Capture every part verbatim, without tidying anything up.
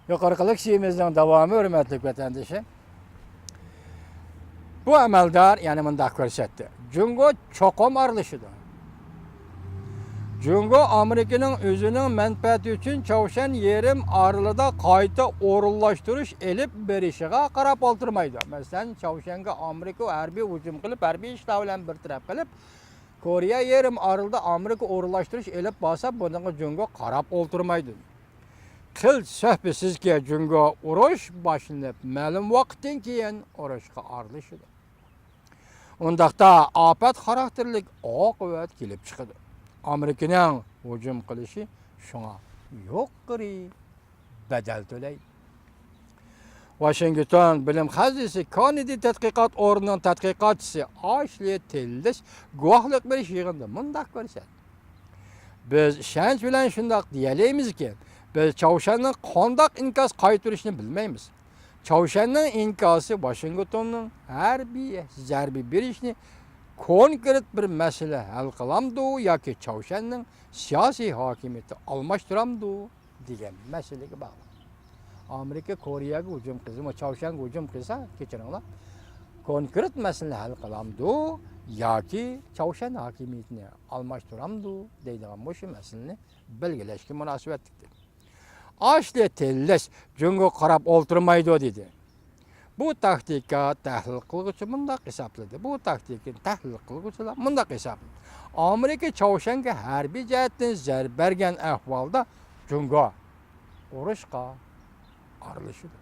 يۇقىرىقى لېكسىيەمىزنىڭ داۋامى، ھۆرمەتلىك ۋەتەندىشىم. بۇ ئەمەلدار يەنە مۇنداق كۆرسەتتى: جۇڭگو چوقۇم ئارىلىشىدۇ. جۇڭگو ئامېرىكىنىڭ ئۆزىنىڭ مەنپەئەتى ئۈچۈن چاۋشيەن يېرىم ئارىلىدا قايتا ئورۇنلاشتۇرۇش ئېلىپ بېرىشىغا قاراپ ئولتۇرمايدۇ. مەسىلەن، چاۋشيەنگە ئامېرىكا ھەربىي ھۇجۇم قىلىپ، ھەربىي ئىشلار بىلەن بىر تەرەپ قىلىپ، كورېيە يېرىم ئارىلىدا ئامېرىكا ئورۇنلاشتۇرۇش ئېلىپ بارسا، بۇنىڭغا جۇڭگو قاراپ ئولتۇرمايدۇ. قىلچە شۈبھىسىزكى، جۇڭگو ئۇرۇش باشلىنىپ مەلۇم ۋاقىتتىن كېيىن ئۇرۇشقا ئارىلىشىدۇ. ئۇنداقتا ئاپەت خاراكتېرلىك ئاقىۋەت كېلىپ چىقىدۇ. ئامېرىكىنىڭ ھۇجۇم قىلىشى شۇڭا يۇقىرى بەدەل تۆلەيدۇ. ۋاشىنگتون بىلىم خەزنىسى كارنېگى تەتقىقات ئورنىنىڭ تەتقىقاتچىسى ئاشلى تېللىس گۇۋاھلىق بېرىش يىغىنىدا مۇنداق كۆرسەتتى: بىز ئىشەنچ بىلەن شۇنداق دېيەلەيمىزكى، بىز چاۋشيەننىڭ قانداق ئىنكاس قايتۇرۇشىنى بىلمەيمىز. چاۋشيەننىڭ ئىنكاسى ۋاشىنگتوننىڭ ھەربىي زەربە بېرىشنى كونكرېت بىر مەسىلە ھەل قىلامدۇ ياكى چاۋشيەننىڭ سىياسىي ھاكىمىيىتى ئالماشتۇرامدۇ دېگەن مەسىلىگە باغلىق. ئامېرىكا كورېيەگە ھۇجۇم قىلسا، چاۋشيەنگە ھۇجۇم قىلسا، كەچۈرۈڭلار، كونكرېت مەسىلىنى ھەل قىلامدۇ ياكى چاۋشيەن ھاكىمىيىتىنى ئالماشتۇرامدۇ دەيدىغان مۇشۇ مەسىلىنى بەلگىلەشكە مۇناسىۋەتلىكتۇر. ئاشلى تېللىس جۇڭگو قاراپ ئولتۇرمايدۇ دېدى. بۇ تاكتىكا تەھلىل قىلغۇچى مۇنداق ھېسابلىدى. بۇ تاكتىكىنى تەھلىل قىلغۇچىلار مۇنداق ھېسابلىدى. ئامېرىكا چاۋشيەنگە ھەربىي جەھەتتىن زەربە بەرگەن ئەھۋالدا جۇڭگو ئۇرۇشقا ئارىلىشىدۇ.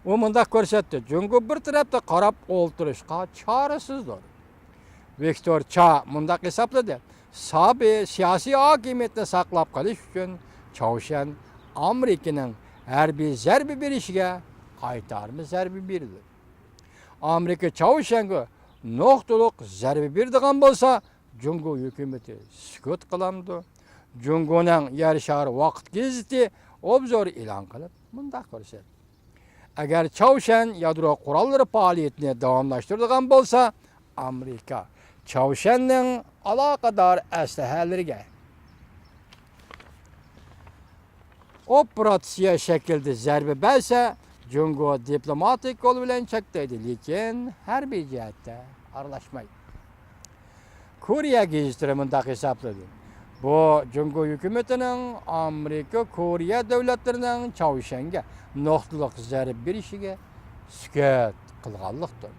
ئۇ مۇنداق كۆرسەتتى: جۇڭگو بىر تەرەپتە قاراپ ئولتۇرۇشقا چارىسىزدۇر. ۋىكتور چا مۇنداق ھېسابلىدى: سابىي سىياسىي ھاكىمىيەتنى ساقلاپ قېلىش ئۈچۈن چاۋشيەن ئامېرىكىنىڭ ھەربىي زەربە بېرىشىگە قايتارما زەربە بېرىدۇ. ئامېرىكا چاۋشيەنگە نۇقتىلىق زەربە بېرىدىغان بولسا، جۇڭگو ھۆكۈمىتى سۈكۈت قىلامدۇ؟ جۇڭگونىڭ يەر شارى ۋاقىت گېزىتى ئوبزور ئېلان قىلىپ مۇنداق كۆرسەتتى: ئەگەر چاۋشيەن يادرو قوراللىرى پائالىيىتىنى داۋاملاشتۇرىدىغان بولسا، ئامېرىكا چاۋشيەننىڭ ئالاقىدار ئەسلىھەلىرىگە ئوپېراتسىيە شەكلىدە زەربە بەرسە، جۇڭگو دىپلوماتىك يول بىلەن چەكلەيدۇ، لېكىن ھەربىي جەھەتتە ئارىلاشمايدۇ. كورېيە گېزىتلىرى مۇنداق ھېسابلىدى: بۇ جۇڭگو ھۆكۈمىتىنىڭ ئامېرىكا، كورېيە دۆلەتلىرىنىڭ چاۋشيەنگە نۇقتىلىق زەربە بېرىشىگە سۈكۈت قىلغانلىقتۇر.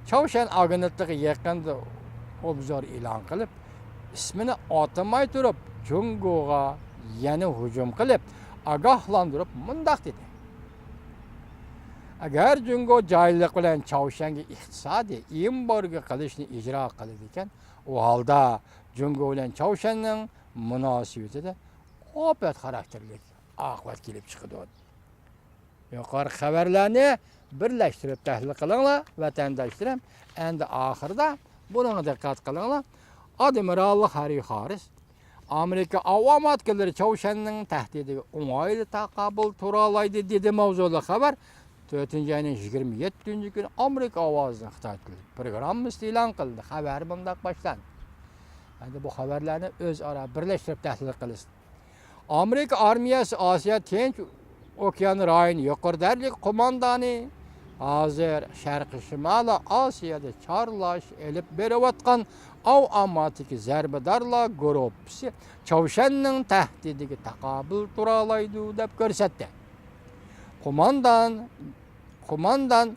چاۋشيەن ئاگېنتلىقى يېقىندا ئوبزور ئېلان قىلىپ، ئىسمىنى ئاتىماي تۇرۇپ، جۇڭگوغا يەنە ھۇجۇم قىلىپ، ئاگاھلاندۇرۇپ مۇنداق دېدى: ئەگەر جۇڭگو جاھىللىق بىلەن چاۋشيەنگە ئىقتىسادىي ئېمبارگو قىلىشنى ئىجرا قىلىدىكەن، ئۇ ھالدا جۇڭگو بىلەن چاۋشيەننىڭ مۇناسىۋىتىدە ئاپەت خاراكتېرلىك ئاقىۋەت كېلىپ چىقىدۇ. يۇقىرىقى خەۋەرلەرنى بىرلەشتۈرۈپ تەھلىل قىلىڭلار، ۋەتەنداشلىرىم. ئەندى ئاخىرىدا بۇنىڭغا دىققەت قىلىڭلار. ئادمىرال خاررى خاررىس ئامېرىكا ئاۋام ئاتكىلىرى چاۋشيەننىڭ تەھدىتىگە ئوڭايلا تاقابىل تۇرالايدۇ دېدى ماۋزۇلۇق خەۋەر. تۆتىنچى ئاينىڭ يىگىرمە يەتتىنچى كۈنى ئامېرىكا ئاۋازىنىڭ خىتاي تىلى پروگراممىسىدا ئېلان قىلىندى. خەۋەر مۇنداق باشلاندى. ئەندى بۇ خەۋەرلەرنى ئۆزئارا بىرلەشتۈرۈپ تەھلىل قىلىسىز. ئامېرىكا ئارمىيەسى ئاسىيا تىنچ ئوكيان رايونى يۇقىرى دەرىجىلىك قوماندانى ھازىر شەرقىي شىمالىي ئاسىيادا چارلاش ئېلىپ بېرىۋاتقان ئاۋام ئاتىكى زەربىدارلار گۇرۇپپىسى چاۋشيەننىڭ تەھدىتىگە تاقابىل تۇرالايدۇ دەپ كۆرسەتتى. قوماندان، قوماندان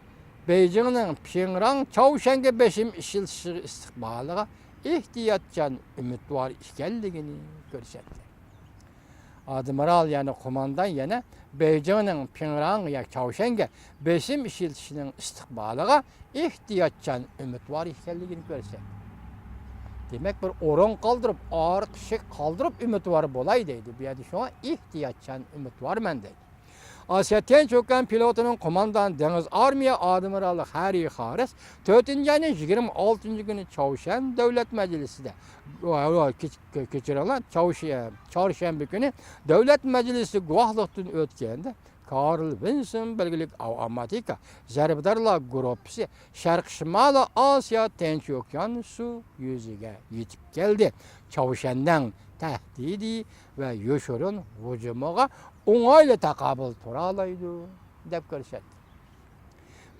بېيجىڭنىڭ پىڭران چاۋشيەنگە بېسىم ئىشلىتىشىغا ئىستىقبالىغا ئېھتىياتچان ئۈمىدۋار ئىكەنلىكىنى كۆرسەتتى. ئادمىرال، يەنى قوماندان يەنە بېيجىڭنىڭ پىڭران يا چاۋشيەنگە بېسىم ئىشلىتىشىنىڭ ئىستىقبالىغا ئېھتىياتچان ئۈمىدۋار ئىكەنلىكىنى كۆرسەتتى. دېمەك، بىر ئورۇن قالدۇرۇپ، ئارقا شەك قالدۇرۇپ ئۈمىدۋار بولاي دەيدۇ. بۇ يەردە شۇڭا ئېھتىياتچان ئۈمىدۋارمەن دەيدۇ. ئاسىيا تىنچ ئوكيان فلوتىنىڭ قوماندان دېڭىز ئارمىيە ئادمىرالى خاررى خاررىس تۆتىنچى ئاينىڭ يىگىرمە ئالتىنچى كۈنى چاۋشيەن دۆلەت مەجلىسىدە، كېچ-، كېچىرىڭلار، چاۋشيەن، چارشەنبە كۈنى دۆلەت مەجلىسى گۇۋاھلىقتىن ئۆتكەندە، كارل ۋىنسون بەلگىلىك ئاۋىئاماتىكا زەربىدارلار گۇرۇپپىسى شەرقىي شىمالىي ئاسىيا تىنچ ئوكيان سۇ يۈزىگە يېتىپ كەلدى. چاۋشيەننىڭ تەھدىتى ۋە يوشۇرۇن ھۇجۇمىغا ئوڭايلا تاقابىل تۇرالايدۇ، دەپ كۆرسەتتى.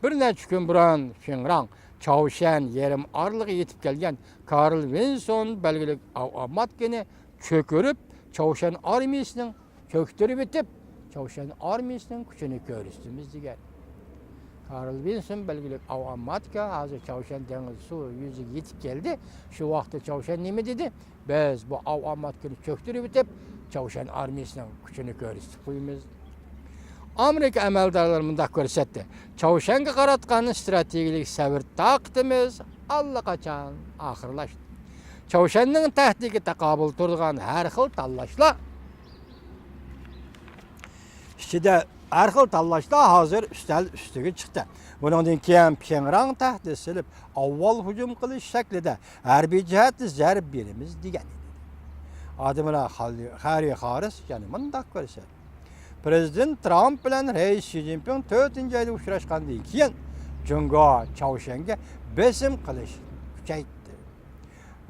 بىر نەچچە كۈن بۇرۇن فېڭرەڭ چاۋشيەن يېرىم ئارىلىغا يېتىپ كەلگەن كارل ۋىنسون بەلگىلىك ئاۋىئاماتىكىنى چۆكۈرۈپ، چاۋشيەن ئارمىيىسىنىڭ چۆكتۈرۈۋېتىپ، چاۋشيەن ئارمىيىسىنىڭ كۈچىنى كۆرسىتىمىز دېگەن. كارل ۋىنسون بەلگىلىك ئاۋىئاماتىكا ھازىر چاۋشيەن دېڭىز سۇ يۈزىگە يېتىپ كەلدى. شۇ ۋاقىتتا چاۋشيەن نېمە دېدى؟ بىز بۇ ئاۋىئاماتىكىنى چۆكتۈرۈۋېتىپ، چاۋشيەن ئارمىيىسىنىڭ كۈچىنى كۆرسىتىپ قويىمىز. ئامېرىكا ئەمەلدارلىرى مۇنداق كۆرسەتتى: چاۋشيەنگە قاراتقان ئىستراتېگىيەلىك سەۋر تاقىتىمىز ئاللىقاچان ئاخىرلاشتى. چاۋشيەننىڭ تەھدىتىگە تاقابىل تۇرىدىغان ھەر خىل تاللاشلار ئىچىدە ھەر خىل تاللاشلار ھازىر ئۈستەل ئۈستىگە چىقتى. بۇنىڭدىن كېيىن پيېڭرەڭ تەھدىت سېلىپ، ئاۋۋال ھۇجۇم قىلىش شەكلىدە ھەربىي جەھەتتە زەربە بېرىمىز، دېگەن ئىدى. ئادمىرال خالى-، خەررى خاررىس يەنە مۇنداق كۆرسەتتى: پىرېزىدېنت ترامپ بىلەن رەئىس شى جىنپىڭ تۆتىنچى ئايدا ئۇچراشقاندىن كېيىن، جۇڭگو چاۋشيەنگە بېسىم قىلىشنى كۈچەيتتى.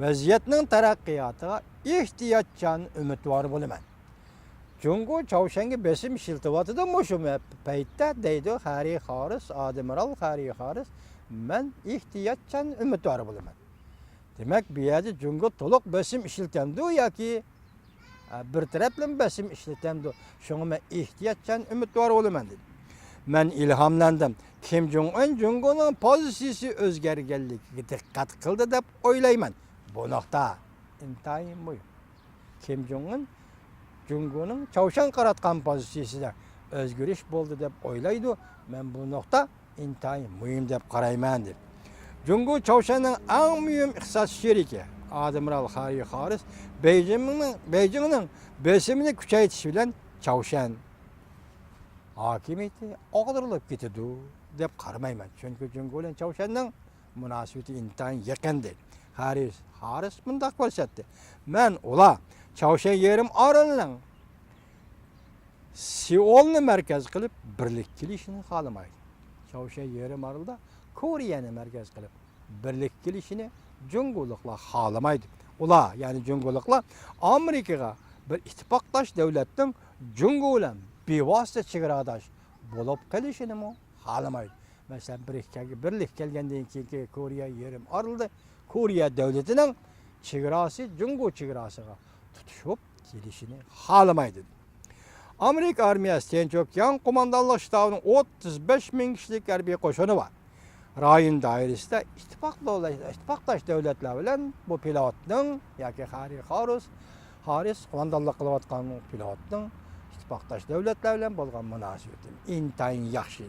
ۋەزىيەتنىڭ تەرەققىياتىغا ئېھتىياتچان ئۈمىدۋار بولىمەن. جۇڭگو چاۋشيەنگە بېسىم ئىشلىتىۋاتىدۇ مۇشۇ مە-، پەيتتە، دەيدۇ خەررى خاررىس، ئادمىرال خەررى خاررىس، مەن ئېھتىياتچان ئۈمىدۋار بولىمەن. دېمەك، بۇ يەردە جۇڭگو تولۇق بېسىم ئىشلىتەمدۇ ياكى، ئە، بىر تەرەپلىمە بېسىم ئىشلىتەمدۇ؟ شۇڭا مەن ئېھتىياتچان ئۈمىدۋار بولىمەن، دېدى. مەن ئىلھاملاندىم. كىم جۇڭ ئۇن جۇڭگونىڭ پوزىتسىيىسى ئۆزگەرگەنلىكىگە دىققەت قىلدى دەپ ئويلايمەن. بۇ نۇقتا ئىنتايىن مۇھىم. كىم جۇڭ ئۇن جۇڭگونىڭ چاۋشيەنگە قاراتقان پوزىتسىيىسىدە ئۆزگىرىش بولدى دەپ ئويلايدۇ. مەن بۇ نۇقتا ئىنتايىن مۇھىم دەپ قارايمەن، دېدى. جۇڭگو چاۋشيەننىڭ ئەڭ مۇھىم ئىقتىساد شېرىكى، ئادمىرال خەررى خاررىس بېيجىڭنىڭ، بېيجىڭنىڭ بېسىمىنى كۈچەيتىشى بىلەن چاۋشيەن ھاكىمىيىتى ئاغدۇرۇلۇپ كېتىدۇ دەپ قارىمايمەن. چۈنكى جۇڭگو بىلەن چاۋشيەننىڭ مۇناسىۋىتى ئىنتايىن يېقىن، دېدى. خەررى خاررىس مۇنداق كۆرسەتتى: مەن ئۇلار چاۋشيەن يېرىم ئارىلىنىڭ سېئۇلنى مەركەز قىلىپ بىرلىككە كېلىشىنى خالىمايدۇ. چاۋشيەن يېرىم ئارىلىدا كورېيەنى مەركەز قىلىپ بىرلىككە كېلىشىنى جۇڭگولۇقلار خالىمايدۇ. ئۇلار، يەنى جۇڭگولۇقلار ئامېرىكىغا بىر ئىتتىپاقداش دۆلەتنىڭ جۇڭگو بىلەن بىۋاسىتە چېگراداش بولۇپ قېلىشىنىمۇ خالىمايدۇ. مەسىلەن، بىرلىككە، بىرلىككە كەلگەندىن كېيىنكى كورېيە يېرىم ئارىلىدا كورېيە دۆلىتىنىڭ چېگراسى جۇڭگو چېگراسىغا تۇتىشىپ كېلىشىنى خالىمايدۇ. ئامېرىكا ئارمىيەسى تىنچ ئوكيان قوماندانلىق شتابىنىڭ ئوتتۇز بەش مىڭ كىشىلىك ھەربىي قوشۇنى بار. رايون دائىرىسىدە ئىتتىپاق دۆلەت، ئىتتىپاقداش دۆلەتلەر بىلەن بۇ پىلوتنىڭ ياكى خەررى خاررىس، خاررىس قوماندانلىق قىلىۋاتقان پىلوتنىڭ ئىتتىپاقداش دۆلەتلەر بىلەن بولغان مۇناسىۋىتى ئىنتايىن ياخشى.